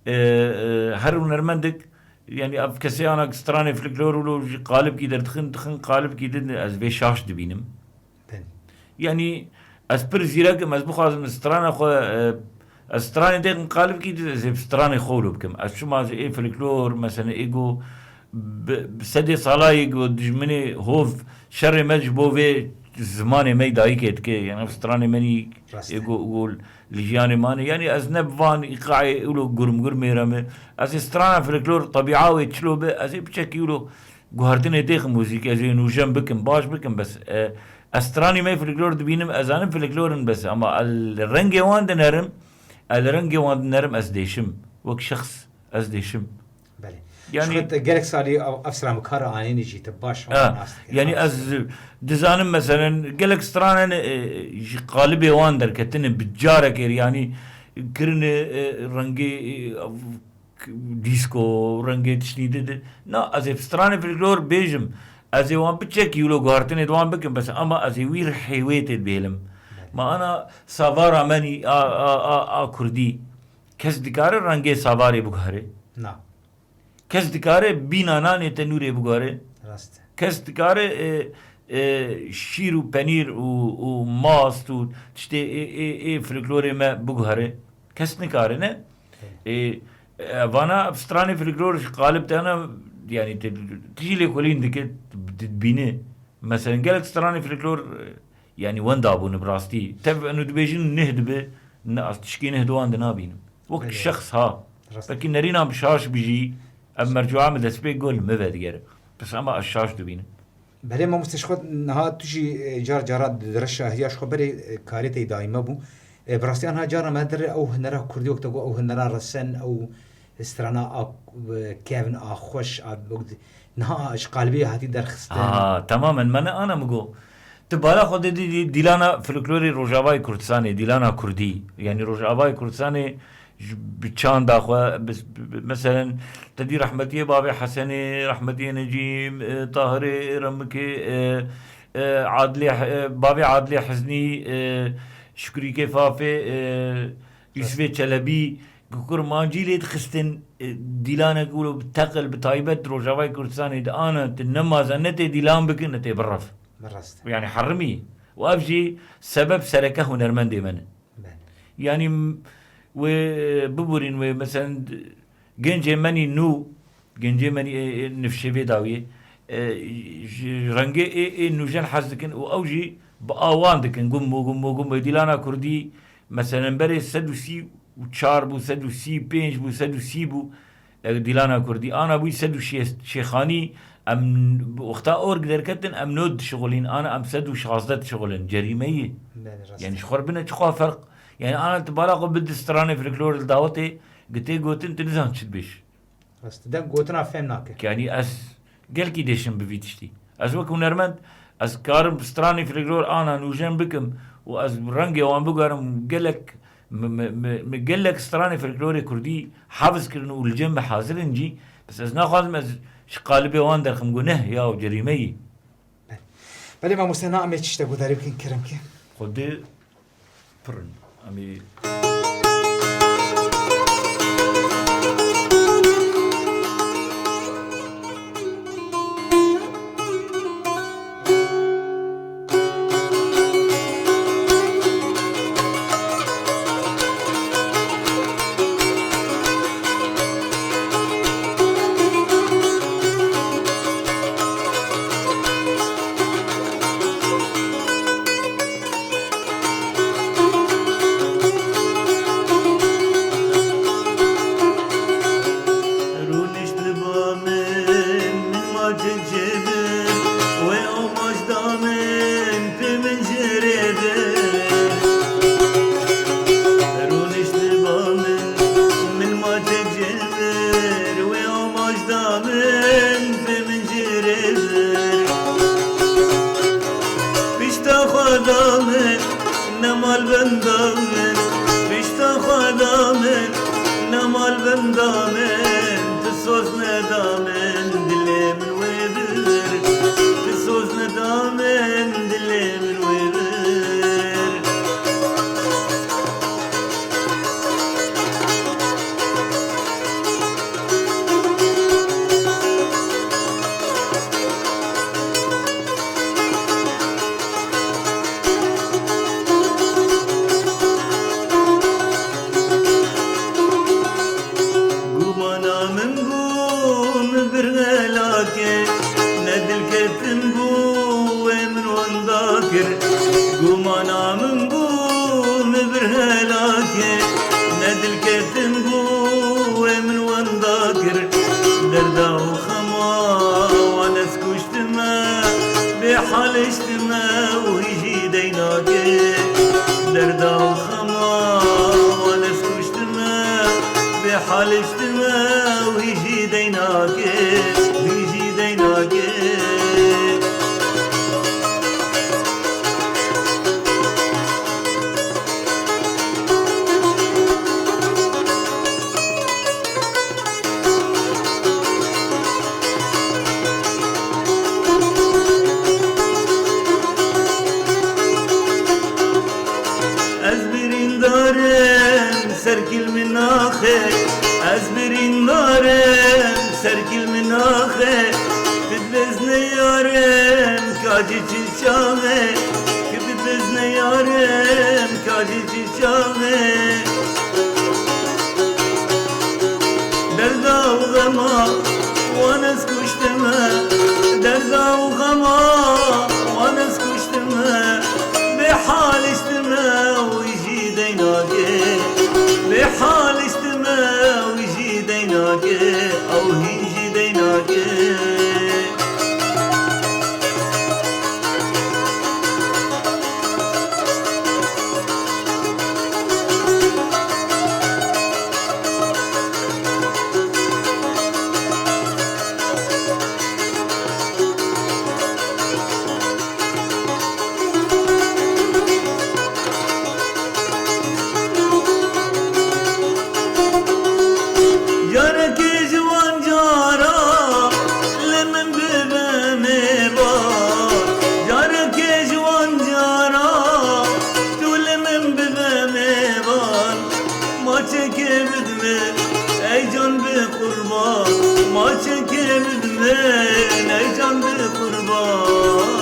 E, e, her hunermendek, yanî ev kesê ana stranê folklor wilo jî qalibkî derdixin, dixin qalibkî din, ez vê şaş dibînim. Belê. Yanî ez pir zîrek im, ez bixwazim strana xwe, e, ez stranê dêxim qalibkî din, ez ê bi stranê xwe wilo bikim. Ez çima ez ê folklor, mesela ê ku bi, bi sedê sala yê ku dijminê hov şerê me ji bo vê zimanê me yê dayikê dike. Yanî ev stranê me nî Rast e. ê ku, ku li jiyanê mane. Yanî ez ne bi van îqayê wilo gurmgur mêre me. Ez ê strana folklor, tebîa wê çilo be, ez ê piçekî wilo guhartinê dêxim muzîk, ez ê nûjen bikim, baş bikim, bes, e, ez stranî me folklor dibînim, ez zanim folklor in bes, ama ez li rengê wan dinerim, ez li rengê wan dinerim, ez dêşim. Wek şexs ez dêşim. Belê. Yanî Ji xwe te gelek salî ev, ev stran bi kar anînî jî te baş Ha, nas dike, yanî baş. ez dizanim, meselen, gelek stran hene, e, ji qalibê wan derketine bi carekê, yanî kirine, e, rengê, e, dîsko, rengê tiştî dide. Na, ez ê bi stranê folklor bêjim. Ez ê wan biçekî wilo guhartinê di wan bikim, bes ama ez ê wî rihê wê tê dibêlim. Ma ana savara me nî a, a, a, a kurdî. Kes dikare rengê savarê biguhere? Na. Kes dikare bîna nanê tenûrê biguhere? Rast e. Kes dikare, e, e, şîr û penîr û, û mast û tiştê ê, ê, ê folklorê me biguhere? Kes nikare, ne? Ê, e, vana stranê folklor ji qalib te ne, yanî te, tu jî lêkolîn dike, dibîne. Meselen, gelek stranê folklor, e, yanî wenda bûne bi rastî. Tev eno dibêjin nih dibe, ne, ez tişkî nih di wan de nabînim. Wek Belê. şexs ha. Rast. Belkî nerîna bi şaş bijî, ev mercûa min destpêk got li min vedigere. Bes ama ez şaş dibînim. Belê mamoste, ji xwe niha tu jî, e, car cara di reşa hiriya ji xwe berê, e, karê te yê daîme bû. E, bi rastî anha cara me dire ew hunera kurdî, wek te got, ew hunera resen, ew strana a, e, kevn, a xweş, a, wek di-, niha ji qalibê hatî derxistin. Ha, temamen, me ne ana min got. Tu bala xwe de dî, dî, dîlana folklorê Rojavayê Kurdistanê, dîlana kurdî. Yanî Rojavayê Kurdistanê ji, bi çanda xwe, bi, bi, bi, meselen, te dî rehmetiyê bavê Hesenê, rehmetiyê Necîm, e, Tahirê Remikê, e, e, Adilê, e, bavê Adilê Hiznî, e, Şukrîkê Fafê, e, Yusufê Çelebî, ku kurmancî lê dixistin, e, dîlanek wilo bi teqil, bi taybet Rojavayê Kurdistanê di ana, tu ne maze ne tê dîlan bikin, ne tê biref. Bi rast. Yanî herimî. Û ev jî sebeb sereke hunermendê me ne. Belê. Yanî m-, wê, e, biborîn wê, meselen, d-, gencê me nî nû, gencê me nî, e, e, nifşê vê dawiyê, e, ji rengê ê, ê nûjen hez dikin û ew jî bi a wan dikin. Gumbo, gumbo, gumbo. Dîlana kurdî, meselen, berê sed û sî û çar bû, sed û sî û pênc bû, sed û sî bû. Ev dîlana kurdî. Ana bûyî sed û şêst, şêxanî, em bi wexta org derketin, em nod dişixulîn, ana em sed û şazdeh dişixulin. Cerîme yî. Belê, rast. Yanî ji xwe bine çiqas ferq. Yanî ana tu bala xwe bide stranê folklor li dawetê, gi tê gotin, tu nizan çi dibêj. Rast. Dem gotina fêm nake. Yanî ez gelkî dêşim bi vî tiştî. Ez wek hunermend, ez karim stranê folklor ana nûjen bikim û ez rengê wan biguherim, gelek, mi, mi, mi, mi gelek stranê folklorê kurdî hafiz kirin û li cem me hazir in cî. Bes ez naxwazim ez ji qalibê wan derxim, got neh ya, cerîme yî. Belê mamoste, na em ê tiştek guhdarî bikin, kerem ke. Xwedê pir in. Em ê Pişta xwe da min, ne mal benda min, tu soz neda min, dilê min wê bir. Tu soz neda min, dilê min wê bir. Gumana min bû min bir helakê, ne dil ketin bû wê min wenda kir. Gumana min bû min bir helakê, ne dil ketin bû wê min wenda kir. Derda û xema wan ez kuştime, bê haliştime û hîjî deynakê. Derda û xema wan ez kuştime, bê haliştime û hîjî deynakê, hîjî deynakê. Ez birîndarim ser kilmin naxê, ez birîndarim ser kilmin naxê. Ti dibezne yarim kacî çi çaxê, ti dibezne yarim kacî çi çaxê. Derda û xema wan ez kuştime, derda û xema wan ez kuştime. Bê haliştime û jî deynakê. Bê haliştime û jî deynakê. Ew hîn jî deynakê. Carekê ji wan cara li min bibe mêvan. Carekê ji wan cara tu li min bibe mêvan. Maçekê bidime, ey can bi qurban. Maçekê bidime, ey can bi qurban.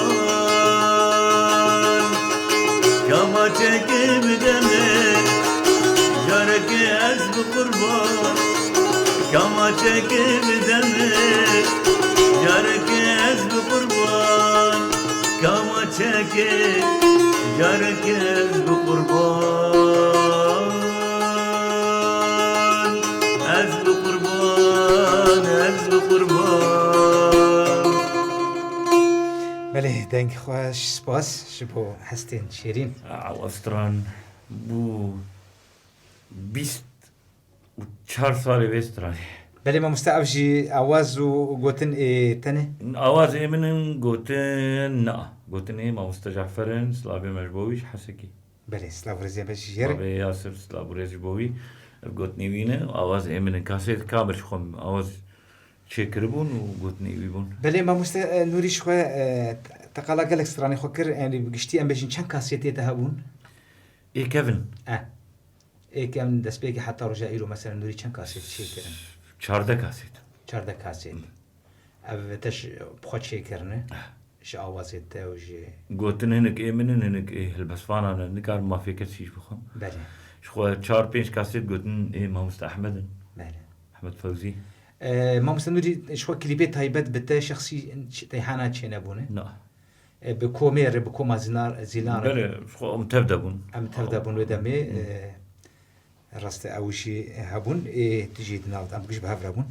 Ka maçekê bideme, carekê ez bi qurban. Ka maçekê bideme, carekê ez bi qurban. Ka maçekê, carekê ez bi qurban. Ez bi qurban, ez bi qurban. Belê, deng xweş, spas ji bo hestên şêrîn. Ew stran bû bîst û çar salê vê stranê. Belê mamoste, ev jî awaz û gotin ê te ne? Awaz ê min in, gotin na. Gotin ê mamoste Cafer in, silavê me ji bo wî ji Hesekê. Belê, silav û rêzê me jî jê re. Babê Yasir, silav û rêz ji bo wî. Ev gotinê wî ne, awaz ê min in. Kasêt kabe ji xwe awaz çêkiribûn û gotinê wî bûn. Belê, mamoste, e, Nûrî ji xwe, e, te qala gelek stranê xwe kir, yanî bi giştî em bêjin çend kasêtê te hebûn? Ê kevin. E. Ê kevin destpêkê heta roja îro, mesela Nûrî çend kasêt çêkirin? Çardeh kasêt. Çardeh kasêt. Hmm. Ev te ji bi xwe çêkirine? Eh. Ji awazê te û ji... Gotin hinek ê min in, hinek ê helbestvanan in. Nikarim mafê kesî ji bixwim. Belê. Ji xwe çar pênc kasêt gotin ê mamoste Ehmed in. Belê. Ehmed Fewzî. E, mamoste Nûrî, ji xwe klîpê taybet bi te şexsî ç-, teyhana çênebûne? Na. E, bi komê re, bi koma Zinar, Zîlan re? Belê, ji xwe em tev de bûn. Em tev de bûn wê demê, Hı. e, Rast e, ew jî hebûn, ê, tu jî di nav de, em giş bi hev re bûn.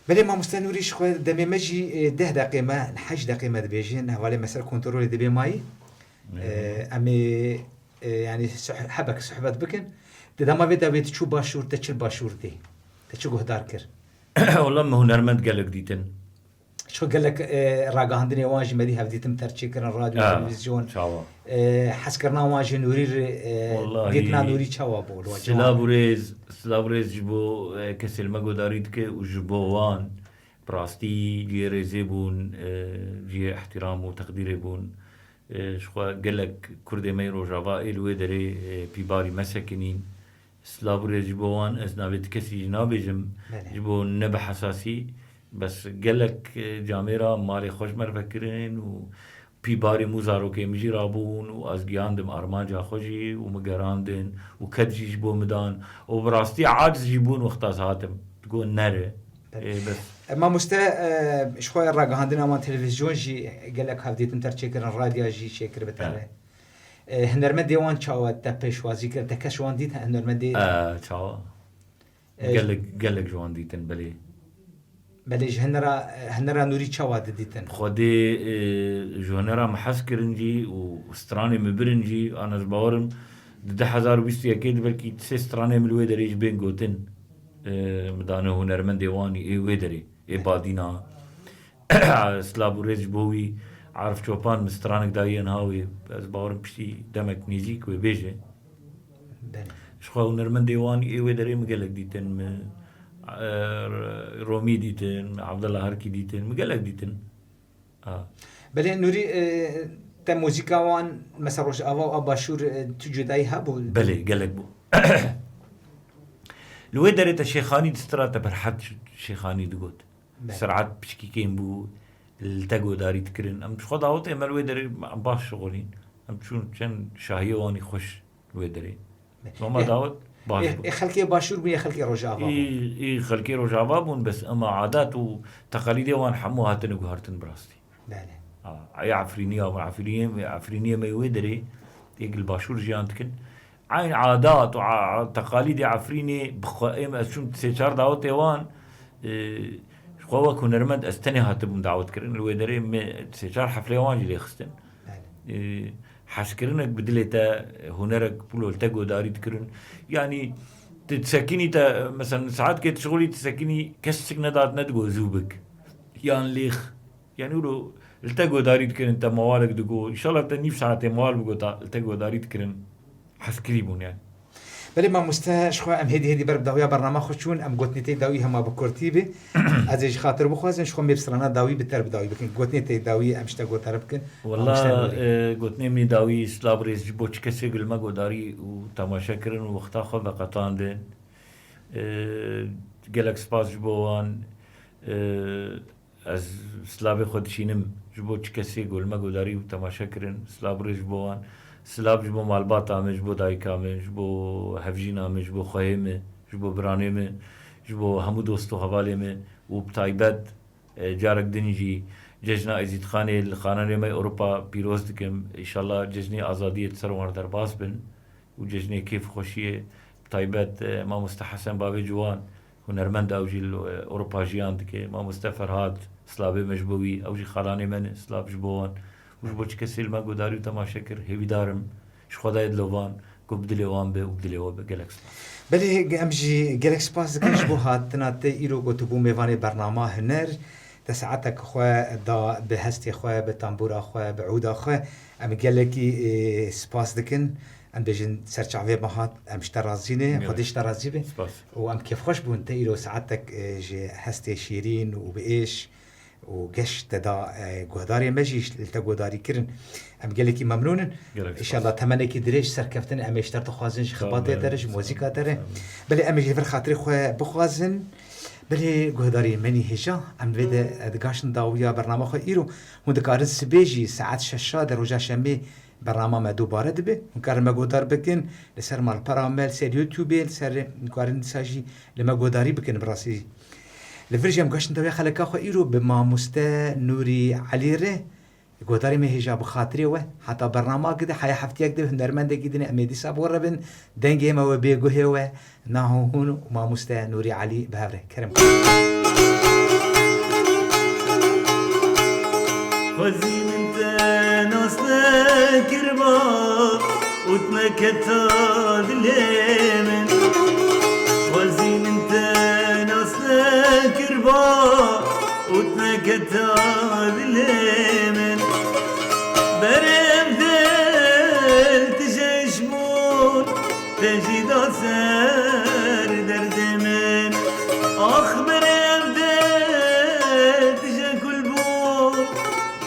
Belê, mamoste Nûrî, ji xwe demê me jî, ê, deh deqê me, heşt deqê me dibêjin, hevalê me ser kontrolê dibê mayî. Hı hı. Ê, em ê, ê, yanî soh-, hebek sohbet bikin. Di dema vê de wê tu çû başûr, te çi başûr dê? Te çi guhdar kir? Wela me hunermend gelek dîtin. Ço gelek, e, ragihandinê wan jî me dî hevdîtin ter çêkirin, radyo, Ha, televîzyon. Çawa? E, hezkirina wan ji Nûrî re, e, Wallahî, dîtina Nûrî çawa bû li we ciwan? Silav û rêz, silav û rêz ji bo, e, kesê li me guhdarî dike û ji bo wan bi rastî cihê rêzê bûn, e, cihê ihtiram û teqdîrê bûn. E, ji xwe gelek Kurdê me yê Rojava ê li wê derê, e, pîbarî me sekinîn. Silav û rêz ji bo wan, ez navê ti kesî jî nabêjim, Belê. Ji bo ne bi hesasî, bes gelek, e, camêra malê xwe ji me re vekirin û pîbarê min û zarokê min jî rabûn û ez gihandim armanca xwe jî û min gerandin û ked jî ji bo min dan û bi rastî aciz jî bûn wexta ez hatim. Digot nere. Belê. E, bes. E, mamoste, e, ji xwe ragihandina wan televîzyon jî gelek hevdîtin ter çêkirin, radya jî çêkir bi te re. E, hunermendê wan çawa te pêşwazî kir? Te kes ji wan dît hunermendê? E, çawa? E, Gelek, gelek ji wan dîtin, belê. Belê ji hunera, hunera Nûrî çawa didîtin? Xwedê, e, ji hunera min hez kirin jî û stranê min birin jî, an ez bawerim di du hezar û bîst û yekê de belkî sê stranê min li wê derê ji bên gotin, e, min dane hunermendê wan ê wê derê, ê badîna. Silav û rêz ji bo wî. Arif Çopan min stranek daye niha wê. Ez bawerim piştî demek nêzîk wê bêje. Belê. Ji xwe hunermendê wan ê wê derê min gelek dîtin, min, e, Romî dîtin, min Abdullah Herkî dîtin, min gelek dîtin. Ha. Belê Nûrî, e, te muzîka wan, mesela Rojava û a Başûr, e, tu cudayî hebû? Belê, gelek bû. Li wê derê te Şêxanî distira, te Berhet Şêxanî digot. Belê. Sirat piçkî kêm bû, li te godarî dikirin. Em ji xwe dawetê me li wê derê baş şixulîn. Em çûn çend şahiyê wanî xweş li wê derê. Belê. Loma Ê, dawet baş ê, bû. Ê xelkê Başûr bûn ya xelkê Rojava bûn? Ê, ê xelkê Rojava bûn, bes ema adat û teqalîdê wan hemû hatine guhertin bi rastî. Belê. Ha, ê Efrîniya, Efrîniyê, Efrîniyê me wê derê, yek li Başûr jiyan dikin. Eyn adat û a-, teqalîdê Efrînê bi xwe êm ez çûm sê çar dawetê wan, e, ji xwe wek hunermend ez tenê hatibûm dawetkirin. Li wê derê me sê çar hefleyê wan jî lê xistin. Belê. E, hezkirinek bi dilê te, hunerek pûlo li te godarî dikirin. Yanî tu disekinî te, mesela saetkê tu şixulî disekinî kes çik nedat nedigo zû bik. Yan lêx. Yanî wilo li te godarî dikirin, te mewalek digo. Înşallah te nîv saetê mewal bigota, li te godarî dikirin. Hezkirî bûn yani. Belê mamoste, ji xwe em hêdî hêdî ber bi dawiya bernama xwe çûn, em gotinê tê dawî hema bi kurtî bi. Ez ê ji xatir bixwazin, ji xwe mêr strana dawî bi ter bi dawî bikin. Gotinê tê dawî em ji te gotar bikin. Wela, Mamoste Nûrî. E, gotinê min dawî, silav rêz ji bo çi kesê ku li me godarî û temaşe kirin û wexta xwe veqetandin. E, gelek spas ji bo wan. E, Ez silavê xwe dişînim ji bo çi kesê ku li me godarî û temaşe kirin. Silav rê ji bo wan. Silav ji bo malbata min, ji bo dayika min, ji bo hevjîna min, ji bo xwehê min, ji bo biranê min, ji bo hemû dost û hevalê min û bi taybet, e, carek din jî cejna Êzîdxanê li qanalê me Ewropa pîroz dikim. Înşallah cejnê azadiyê di ser wan re derbas bin. û cejnê kêf û xweşiyê, bi taybet, e, mamoste Hesen Bavê Ciwan, hunermend, ew jî li, e, Ewropa jiyan dike. Mamoste Ferhad, silavê me ji bo wî, ew jî xalanê me ne, silav ji bo wan. Û ji bo çi kesê li me guhdarî û temaşe kir, hêvîdar im, ji Xwedayê dilovan, ku bi dilê wan be û bi dilê we be. Gelek spas. Belê, em jî gelek spas dikin ji bo hatina te îro ku tu bû mêvanê bernama Huner. Te saetek xwe da bi hestê xwe, bi tambûra xwe, bi ûda xwe. Em gelekî, e, spas dikin. Em bêjin ser çavê me hat, em ji te razî ne, Gelek. Xwedê ji te razî be. Spas. Û em kêfxweş bûn te îro saetek, e, ji hestê şîrîn û bi êş û geş te da, e, guhdarê me jî li te guhdarî kirin. Em gelekî memnûn in. Gelek spas. Înşallah temenekî dirêj serkeftin em ê ji te re dixwazin ji Sağ ol, xibatê te re, ji sağ ol, muzîka te re. Sağ ol. Belê em ê ji vir xatirê xwe bixwazin. Belê guhdarên me nî hêja, em vê de, e, digaştin dawiya bernama xwe îro. Hûn dikarin sibê jî saet şeşa de roja şemê bernama me dubare dibe. Hûn karin me guhdar bikin li ser malpera me, li ser YouTubeê, li ser, hûn karin dîsa jî li me guhdarî bikin bi rastî. Li vir jî em gaştin dawiya xeleka xwe îro bi mamoste Nûrî Elî re. Guhdarê me hêja bi xatirê we, heta bernama gide, heya heftiyek de hunermendekî din em ê dîsa bi we re bin, dengê me we bê guhê we, naho hûn û mamoste Nûrî Elî bi hev re. Kerem. Xwezî min te nas nekiriba û tu neketa dilê min. Xwezî min te nas nekiriba û tu neketa ya dilê min. Berem dil tije ji bûn, te jî da ser derdê min. Ax berem dil tije kul bûn,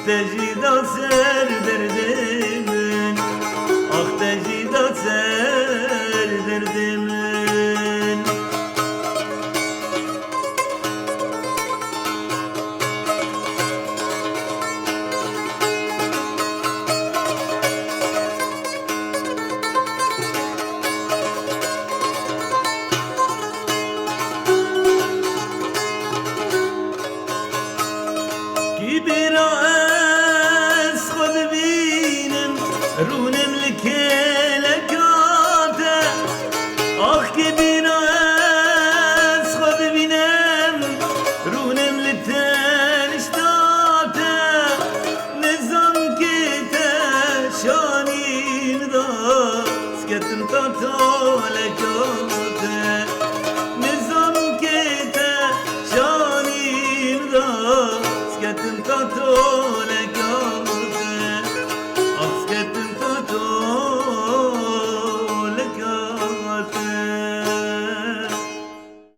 te jî da ser derdê min. Ax te jî da ser derdê